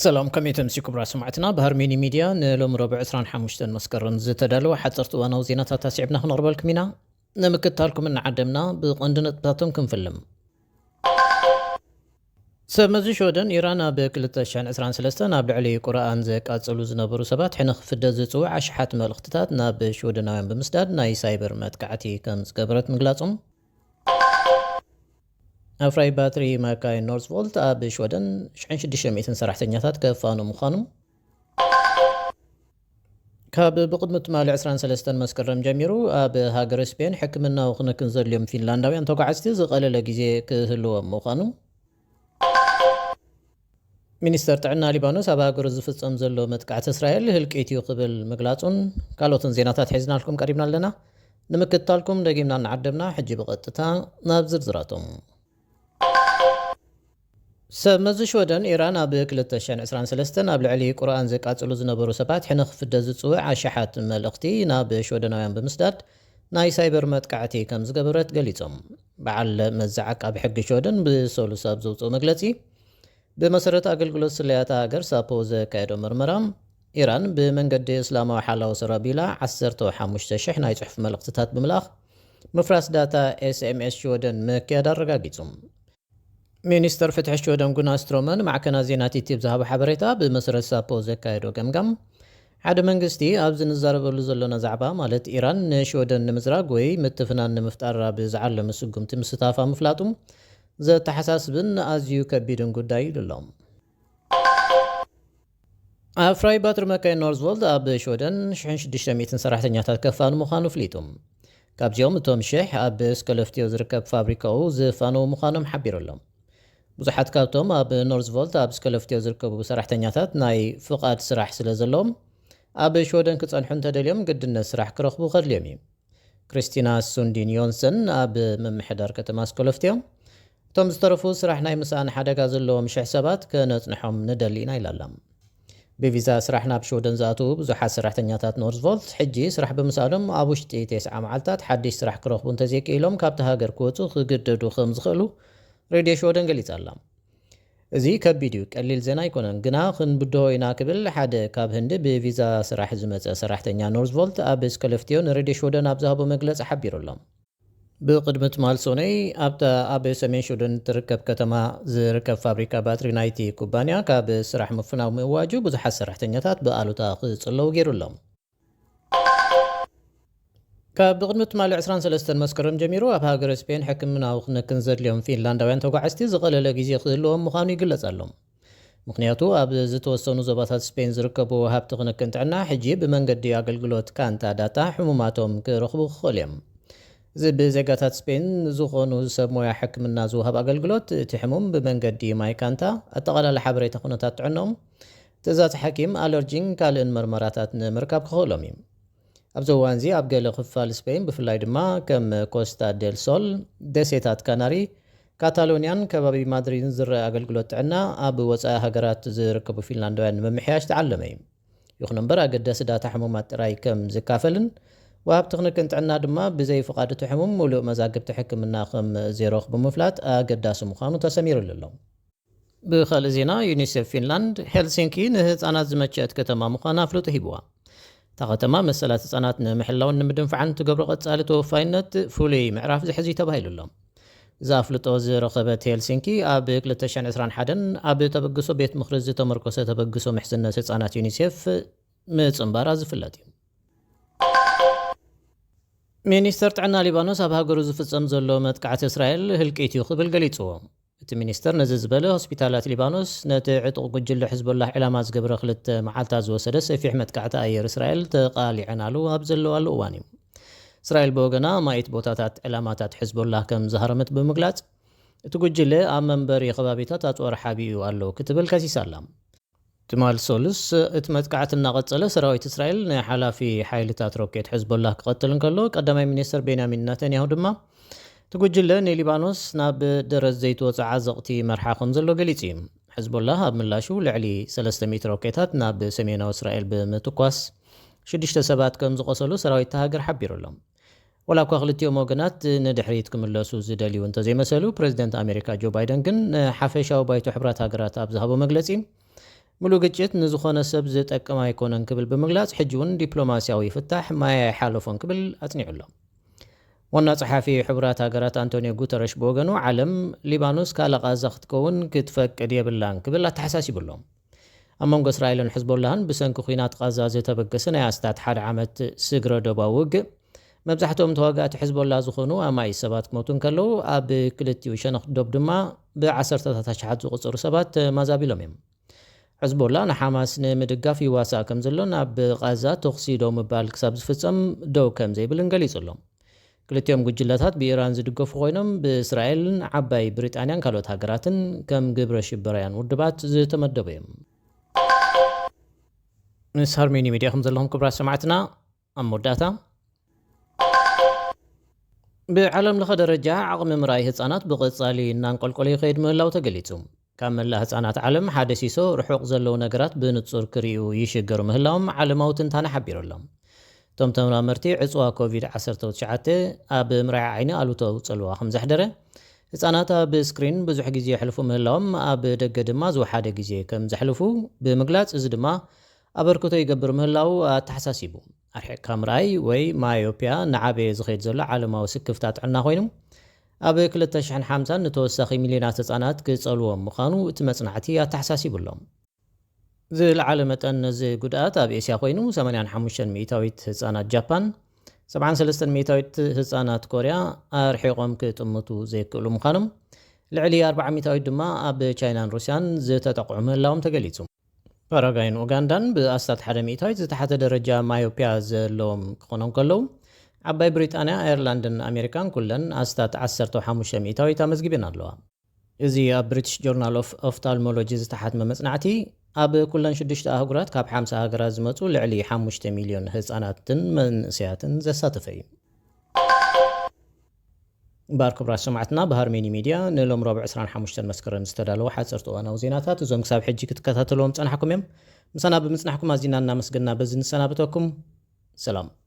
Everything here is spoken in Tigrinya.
ሰላም፣ ከመይ ተምሲ ክቡራት ሰማዕትና። ብሃርሜኒ ሚድያ ንሎሚ ረቡዕ ዕስራን ሓሙሽተን መስከረም ዝተዳለወ ሓፀርቲ እዋናዊ ዜናታት ኣስዒብና ክነቕርበልኩም ኢና። ንምክትታልኩም እናዓደምና ብቐንዲ ነጥብታቶም ክንፍልም። ሰብ መዚ ሽወደን፣ ኢራን ኣብ ክልተ ሽሕን ዕስራን ሰለስተን ኣብ ልዕሊ ቁርኣን ዘቃጽሉ ዝነበሩ ሰባት ሕነ ክፍደ ዝጽውዕ ኣሽሓት መልእኽትታት ናብ ሽወደናውያን ብምስዳድ ናይ ሳይበር መጥቃዕቲ ከም ዝገበረት ምግላጾም። ኣፍራይ ባትሪ መካይን ኖርዝቮልት ኣብ ሽወደን ሽሕን ሽዱሽተ ሚእትን ሰራሕተኛታት ከፋኑ ምዃኑ። ካብ ብቕድሚ ትማሊ ዕስራን ሰለስተን መስከረም ጀሚሩ ኣብ ሃገረ ስፔን ሕክምናዊ ክንክን ዘድልዮም ፊንላንዳውያን ተጓዓዝቲ ዝቐለለ ግዜ ክህልዎም ምዃኑ። ሚኒስተር ጥዕና ሊባኖስ ኣብ ሃገሩ ዝፍጸም ዘሎ መጥቃዕቲ እስራኤል ህልቂት እዩ ክብል ምግላጹን ካልኦትን ዜናታት ሒዝናልኩም ቀሪብና ኣለና። ንምክትታልኩም ደጊምና እናዓደምና፣ ሕጂ ብቐጥታ ናብ ዝርዝራቶም። ሰብ መዚ ሽወደን፣ ኢራን ኣብ ክልተ ሽሕን ዕስራን ሰለስተን ኣብ ልዕሊ ቁርኣን ዘቃጽሉ ዝነበሩ ሰባት ሕነ ክፍደ ዝጽውዕ ኣሽሓት መልእኽቲ ናብ ሽወደናውያን ብምስዳድ ናይ ሳይበር መጥቃዕቲ ከም ዝገበረት ገሊጾም። በዓል መዚ ዓቃቢ ሕጊ ሽወደን ብሰሉስ ኣብ ዘውጽኦ መግለጺ፣ ብመሰረት ኣገልግሎት ስለያታ ሃገር ሳፖ ዘካየዶ መርመራ፣ ኢራን ብመንገዲ እስላማዊ ሓላዊ ሰራቢላ ዓሰርተ ሓሙሽተ ሽሕ ናይ ጽሑፍ መልእኽትታት ብምልኣኽ ምፍራስ ዳታ ኤስኤምኤስ ሽወደን ምክያድ ኣረጋጊጹ። ሚኒስተር ፍትሒ ሽወደን ጉና ስትሮመን ማዕከናት ዜና ቲቲ ብዝሃቦ ሓበሬታ፣ ብመሰረት ሳፖ ዘካየዶ ገምጋም፣ ሓደ መንግስቲ ኣብዚ ንዛረበሉ ዘለና ዛዕባ፣ ማለት ኢራን ንሽወደን ንምዝራግ ወይ ምትፍናን ንምፍጣር ኣብ ዝዓለመ ስጉምቲ ምስታፋ ምፍላጡ ዘተሓሳስብን ኣዝዩ ከቢድን ጉዳይ ኢሉ ኣሎ። ኣፍራይ ባትሪ መካይን ኖርዝቮልት ኣብ ሽወደን ሽሕን ሽዱሽተ ሚእትን ሰራሕተኛታት ከፋኑ ምዃኑ ኣፍሊጡ። ካብዚኦም እቶም ሽሕ ኣብ ስከለፍትዮ ዝርከብ ፋብሪካኡ ዝፋነዉ ምዃኖም ሓቢሩ ኣሎ። ብዙሓት ካብቶም ኣብ ኖርዝቮልት ኣብ ስከለፍትዮ ዝርከቡ ሰራሕተኛታት ናይ ፍቓድ ስራሕ ስለ ዘለዎም፣ ኣብ ሽወደን ክጸንሑ እንተደልዮም ግድነት ስራሕ ክረኽቡ ከድልዮም እዩ። ክሪስቲና ሱንዲን ዮንሰን ኣብ ምምሕዳር ከተማ ስከለፍትዮ፣ እቶም ዝተረፉ ስራሕ ናይ ምስኣን ሓደጋ ዘለዎም ሽሕ ሰባት ከነጽንሖም ንደሊ ኢና ኢላ ኣላ። ብቪዛ ስራሕ ናብ ሽወደን ዝኣትዉ ብዙሓት ሰራሕተኛታት ኖርዝቮልት፣ ሕጂ ስራሕ ብምስኣኖም ኣብ ውሽጢ ተስዓ መዓልታት ሓድሽ ስራሕ ክረኽቡ እንተዘይክኢሎም፣ ካብቲ ሃገር ክወጹ ክግደዱ ከም ዝኽእሉ ሬድዮ ሽወደን ገሊጻ ኣላ። እዚ ከቢድ እዩ፣ ቀሊል ዜና ኣይኮነን፣ ግና ክንብድሆ ኢና ክብል ሓደ ካብ ህንዲ ብቪዛ ስራሕ ዝመጸ ሰራሕተኛ ኖርዝቮልት ኣብ ስከለፍትዮ ንሬድዮ ሽወደን ኣብ ዝሃቦ መግለጺ ሓቢሩ ኣሎ። ብቕድሚ ትማል ሰኑይ ኣብታ ኣብ ሰሜን ሽወደን እትርከብ ከተማ ዝርከብ ፋብሪካ ባትሪ ናይቲ ኩባንያ ካብ ስራሕ ምፍናው ምእዋጁ ብዙሓት ሰራሕተኛታት ብኣሉታ ክጽለዉ ገይሩ ኣሎ። ካብ ብቕድሚ ትማሊ ዕስራን ሰለስተን መስከረም ጀሚሩ ኣብ ሃገረ ስፔን ሕክምናዊ ክንክን ዘድልዮም ፊንላንዳውያን ተጓዓዝቲ ዝቐለለ ግዜ ክህልዎም ምዃኑ ይግለጽ ኣሎ። ምኽንያቱ ኣብ ዝተወሰኑ ዞባታት ስፔን ዝርከቡ ወሃብቲ ክንክን ጥዕና ሕጂ ብመንገዲ ኣገልግሎት ካንታ ዳታ ሕሙማቶም ክረኽቡ ክኽእሉ እዮም። እዚ ብዜጋታት ስፔን ዝኾኑ ሰብ ሞያ ሕክምና ዝወሃብ ኣገልግሎት፣ እቲ ሕሙም ብመንገዲ ማይ ካንታ ኣጠቓላሊ ሓበሬታ ኩነታት ጥዕናኦም፣ ትእዛዝ ሓኪም፣ ኣለርጂን ካልእን መርመራታት ንምርካብ ክኽእሎም እዩ። ኣብዚ እዋን እዚ ኣብ ገለ ክፋል ስፔን፣ ብፍላይ ድማ ከም ኮስታ ዴል ሶል፣ ደሴታት ካናሪ፣ ካታሎኒያን ከባቢ ማድሪድን ዝረአ ኣገልግሎት ጥዕና ኣብ ወጻኢ ሃገራት ዝርከቡ ፊንላንዳውያን ንምምሕያሽ ዝዓለመ እዩ። ይኹን እምበር፣ ኣገዳሲ ዳታ ሕሙማት ጥራይ ከም ዝካፈልን ወሃብቲ ክንክን ጥዕና ድማ ብዘይ ፍቓድ እቲ ሕሙም ምሉእ መዛግብቲ ሕክምና ከም ዘይረኽቡ ምፍላጥ ኣገዳሲ ምዃኑ ተሰሚሩሉ ኣሎ። ብኻልእ ዜና፣ ዩኒሴፍ ፊንላንድ፣ ሄልሲንኪ ንህጻናት ዝመቸአት ከተማ ምዃና ኣፍልጦ ሂብዋ። እታ ከተማ መሰላት ህጻናት ንምሕላውን ንምድንፋዕን ትገብሮ ቀጻሊ ተወፋይነት ፍሉይ ምዕራፍ ዝሕዝ እዩ ተባሂሉ ኣሎ። እዚ ኣፍልጦ ዝረኸበት ሄልሲንኪ፣ ኣብ ክልተ ሽሕን ዕስራን ሓደን ኣብ ተበግሶ ቤት ምኽሪ ዝተመርኮሰ ተበግሶ ምሕዝነት ህጻናት ዩኒሴፍ ምጽንባራ ዝፍለጥ እዩ። ሚኒስተር ጥዕና ሊባኖስ ኣብ ሃገሩ ዝፍጸም ዘሎ መጥቃዕቲ እስራኤል ህልቂት እዩ ክብል ገሊጽዎ። እቲ ሚኒስተር ነዚ ዝበለ፣ ሆስፒታላት ሊባኖስ ነቲ ዕጡቕ ጉጅለ ሕዝቦላህ ዕላማ ዝገበረ ክልተ መዓልታት ዝወሰደ ሰፊሕ መጥቃዕቲ ኣየር እስራኤል ተቓሊዐናሉ ኣብ ዘለዋሉ እዋን እዩ። እስራኤል ብወገና፣ ኣማኢት ቦታታት ዕላማታት ሕዝቦላህ ከም ዝሃረመት ብምግላጽ፣ እቲ ጉጅለ ኣብ መንበሪ ከባቢታት ኣጽዋር ሓቢኡ ኣሎ ክትብል ከሲሳ ኣላ። ትማል ሶሉስ፣ እቲ መጥቃዕቲ እናቐጸለ፣ ሰራዊት እስራኤል ንሓላፊ ሓይልታት ሮኬት ሕዝቦላህ ክቐትል እንከሎ፣ ቀዳማይ ሚኒስትር ቤንያሚን ናታንያሁ ድማ፣ እቲ ጉጅለ ንሊባኖስ ናብ ደረት ዘይትወጽእ ዓዘቕቲ ይመርሓ ከም ዘሎ ገሊጹ እዩ። ሕዝቦላህ ኣብ ምላሹ፣ ልዕሊ ሰለስተ ሚእቲ ሮኬታት ናብ ሰሜናዊ እስራኤል ብምትኳስ፣ ሽዱሽተ ሰባት ከም ዝቖሰሉ ሰራዊት እታ ሃገር ሓቢሩ ኣሎ። ዋላ እኳ ክልቲኦም ወገናት ንድሕሪት ክምለሱ ዝደልዩ እንተዘይመሰሉ፣ ፕረዚደንት ኣሜሪካ ጆ ባይደን ግን ንሓፈሻዊ ባይቶ ሕቡራት ሃገራት ኣብ ዝሃቦ መግለጺ፣ ሙሉእ ግጭት ንዝኾነ ሰብ ዝጠቅም ኣይኮነን ክብል ብምግላጽ፣ ሕጂ እውን ዲፕሎማስያዊ ፍታሕ ማይ ኣይሓለፎን ክብል ኣጽኒዑ ኣሎ። ዋና ጸሓፊ ሕቡራት ሃገራት ኣንቶኒዮ ጉተረሽ ብወገኑ፣ ዓለም ሊባኖስ ካልእ ቃዛ ክትከውን ክትፈቅድ የብላን ክብል ኣተሓሳሲቡ ኣሎ። ኣብ መንጎ እስራኤልን ሕዝቦላህን ብሰንኪ ኲናት ቃዛ ዝተበገሰ ናይ ኣስታት ሓደ ዓመት ስግረ ዶባዊ ውግእ፣ መብዛሕትኦም ተዋጋእቲ ሕዝቦላ ዝኾኑ ኣማይ ሰባት ክሞቱ እንከለዉ፣ ኣብ ክልቲኡ ሸነኽ ዶብ ድማ ብዓሰርተታት ኣሽሓት ዝቑጸሩ ሰባት ተማዛቢሎም እዮም። ሕዝቦላ ንሓማስ ንምድጋፍ ይዋሳእ ከም ዘሎን ኣብ ቃዛ ተኹሲ ደው ምባል ክሳብ ዝፍጸም ደው ከም ዘይብልን ገሊጹ ኣሎ። ክልቲኦም ጉጅለታት ብኢራን ዝድገፉ ኮይኖም፣ ብእስራኤልን ዓባይ ብሪጣንያን ካልኦት ሃገራትን ከም ግብረ ሽበራውያን ውድባት ዝተመደቡ እዮም። ምስ ሃርሜኒ ሚድያ ከም ዘለኹም ክቡራት ሰማዕትና፣ ኣብ መወዳእታ፣ ብዓለም ለኸ ደረጃ ዓቕሚ ምርኣይ ህጻናት ብቐጻሊ እናንቆልቆለ ይኸይድ ምህላው ተገሊጹ። ካብ መላእ ህጻናት ዓለም ሓደ ሲሶ ርሑቕ ዘለዉ ነገራት ብንጹር ክርእዩ ይሽገሩ ምህላዎም ዓለማዊ ትንታነ ሓቢሩ ኣሎ። እቶም ተመራመርቲ፣ ዕጽዋ ኮቪድ ዓሰርተ ትሽዓተ ኣብ ምርኣይ ዓይኒ ኣሉታዊ ጽልዋ ከም ዘሕደረ፣ ህጻናት ኣብ ስክሪን ብዙሕ ግዜ የሕልፉ ምህላዎም፣ ኣብ ደገ ድማ ዝወሓደ ግዜ ከም ዘሕልፉ ብምግላጽ፣ እዚ ድማ ኣበርክቶ ይገብር ምህላው ኣተሓሳሲቡ። ኣርሒቕካ ምርኣይ ወይ ማዮፒያ ንዓበየ ዝኸይድ ዘሎ ዓለማዊ ስክፍታ ጥዕና ኮይኑ፣ ኣብ ክልተ ሽሕን ሓምሳን ንተወሳኺ ሚልዮናት ህጻናት ክጸልዎም ምዃኑ እቲ መጽናዕቲ ኣተሓሳሲቡ ኣሎ። ዝለዓለ መጠን ነዚ ጉድኣት ኣብ ኤስያ ኮይኑ፣ ሰማንያን ሓሙሽተን ሚእታዊት ህጻናት ጃፓን፣ ሰብዓን ሰለስተን ሚእታዊት ህጻናት ኮርያ ኣርሒቖም ክጥምቱ ዘይክእሉ ምዃኖም፣ ልዕሊ ኣርብዓ ሚእታዊት ድማ ኣብ ቻይናን ሩስያን ዝተጠቕዑ ምህላዎም ተገሊጹ። ፓራጓይን ኡጋንዳን ብኣስታት ሓደ ሚእታዊት ዝተሓተ ደረጃ ማዮፒያ ዘለዎም ክኾኑ እንከለዉ፣ ዓባይ ብሪጣንያ፣ ኣየርላንድን ኣሜሪካን ኩለን ኣስታት ዓሰርተ ሓሙሽተ ሚእታዊት ኣመዝጊበን ኣለዋ። እዚ ኣብ ብሪቲሽ ጆርናል ኦፍ ኦፍታልሞሎጂ ዝተሓትመ መጽናዕቲ፣ ኣብ ኩለን ሽዱሽተ ኣህጉራት ካብ ሓምሳ ሃገራት ዝመጹ ልዕሊ ሓሙሽተ ሚልዮን ህጻናትን መንእሰያትን ዘሳተፈ እዩ። እምበኣር ክቡራት ሰማዕትና፣ ብሃርሜኒ ሚድያ ንሎም ረቡዕ ዕስራን ሓሙሽተን መስከረም ዝተዳለወ ሓጸርቲ እዋናዊ ዜናታት፣ እዞም ክሳብ ሕጂ ክትከታተልዎም ጸናሕኩም እዮም። ምሳና ብምጽናሕኩም ኣዚና እናመስገና በዚ ንሰናበተኩም። ሰላም።